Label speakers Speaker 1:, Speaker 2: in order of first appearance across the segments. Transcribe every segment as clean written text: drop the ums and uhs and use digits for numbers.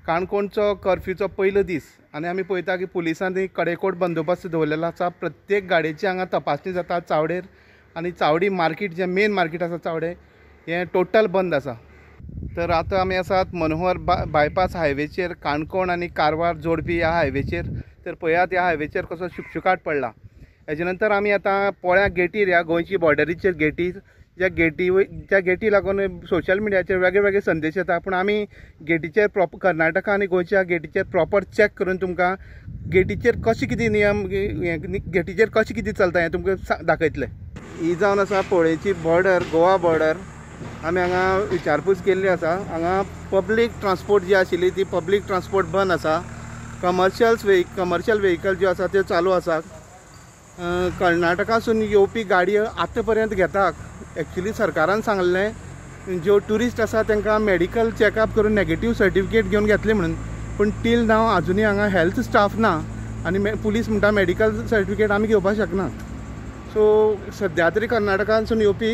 Speaker 1: काणकोणचो कर्फ्यूचो पयलो दीस आनी आमी पळयता की पुलिसांनी कडेकोट बंदोबस्त दवरलेलो आसा. प्रत्येक गाडयेची हांगा तपासणी जाता चावडेर आनी चावडी मार्केट जें मेन मार्केट आसा चावडे हें टोटल बंद आसा. तर आतां आमी आसात मनोहर बायपास हायवेचेर, काणकोण आनी कारवार जोडपी ह्या हायवेचेर. तर पळयात ह्या हायवेचेर कसो शुकशुकाट पडला. हेजे नंतर आमी आतां पोळ्या गेटीर, ह्या गोंयची बॉर्डरीचेर गेटीर, ज्या गेटी लागून सोशल मिडियाचेर वेगळे वेगळे संदेश येता, पूण आमी गेटीचेर प्रॉपर कर्नाटका आनी गोंयच्या गेटीचेर प्रॉपर चॅक करून तुमकां गेटीचेर कशें कितें नियम, गेटीचेर कशें कितें चलता हें तुमकां दाखयतले. ही जावन आसा पोळेची बॉर्डर, गोवा बॉर्डर. आमी हांगा विचारपूस केल्ली आसा. हांगा पब्लीक ट्रान्सपोर्ट जी आशिल्ली ती पब्लीक ट्रान्सपोर्ट बंद आसा. कमर्शियल व्हेकल ज्यो आसा त्यो चालू आसा. कर्नाटकासून येवपी गाडयो आतां पर्यंत घेता. एक्चुली सरकारान सांगलें ज्यो ट्युरिस्ट आसा तांकां मेडिकल चॅकअप करून नेगेटीव सर्टिफिकेट घेवन घेतले म्हणून, पूण टील नाव आजुनूय हांगा हेल्थ स्टाफ ना आनी पुलीस म्हणटा मेडिकल सर्टिफिकेट आमी घेवपाक शकना. सो सद्या तरी कर्नाटकांसून येवपी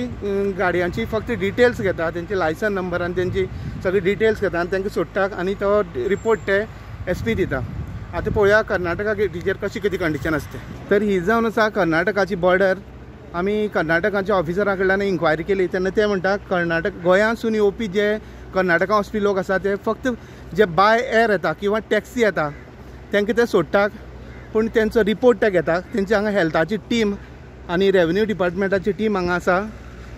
Speaker 1: गाडयांची फक्त डिटेल्स घेता, तेंचे लायसन नंबर आनी तेंची सगळी डिटेल्स घेता आनी तांकां सोडटा आनी तो रिपोर्ट ते एस पी दिता. आतां पळोवया कर्नाटका गेटीचेर कशी कितें कंडिशन आसता. तर ही जावन आसा कर्नाटकाची बॉर्डर. आमी कर्नाटकाच्या ऑफिसरा कडल्यान इन्क्वायरी केली तेन्ना ते म्हणटा कर्नाटक गोंयांसून येवपी जे कर्नाटका वचपी लोक आसा ते फक्त जे बाय एअर येता किंवा टॅक्सी येता तांकां ते सोडटात, पूण तेंचो रिपोर्ट ते घेता. तेंची हांगा हेल्थाची टीम आनी रेवेन्यू डिपार्टमेंटाची टीम हांगा आसा.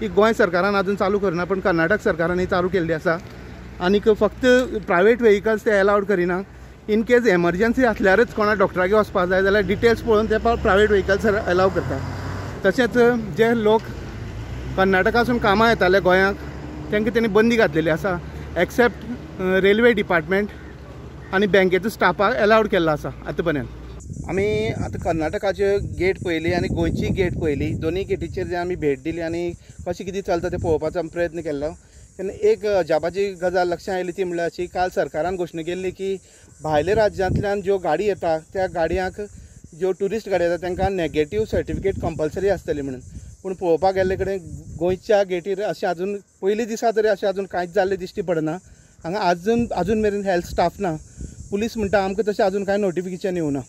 Speaker 1: ही गोंय सरकारान अजून चालू करना, पूण कर्नाटक सरकारान ही चालू केल्ली आसा. आनीक फक्त प्रायवेट व्हेकल्स ते एलावड करिना. इन केस एमर्जन्सी आसल्यारच कोणा डॉक्टरागेर वचपाक जाय जाल्यार डिटेल्स पळोवन ते प्रायवेट व्हेकल्स एलाव करता. तशेंच जे लोक कर्नाटकासून कामां येताले गोंयांक तांकां तेणी बंदी घातलेली आसा, एक्सेप्ट रेल्वे डिपार्टमेंट आनी बँकेचो स्टाफाक एलावड केल्लो आसा आतां पर्यंत. आमी आतां कर्नाटकाच्यो गेट पळयली आनी गोंयची गेट पळयली. दोनूय गेटीचेर जे आमी भेट दिली आनी कशें कितें चलता तें पळोवपाचो आमी प्रयत्न केल्लो. तेन्ना एक अजापाची गजाल लक्षांत आयली ती म्हणल्यार अशी, काल सरकारान घोशणा केल्ली की भायल्या राज्यांतल्यान ज्यो गाडी येता त्या गाडयांक, ज्यो ट्युरिस्ट गाडी येता तांकां नेगेटीव सर्टिफिकेट कंपल्सरी आसतली म्हणून. पूण पळोवपाक गेल्ले कडेन गोंयच्या गेटीर अशें अजून पयलीं दिसा तरी अशें अजून कांयच जाल्लें दिश्टी पडना. हांगा अजून मेरेन हेल्थ स्टाफ ना. पुलीस म्हणटा आमकां तशें अजून कांय नोटिफिकेशन येवना.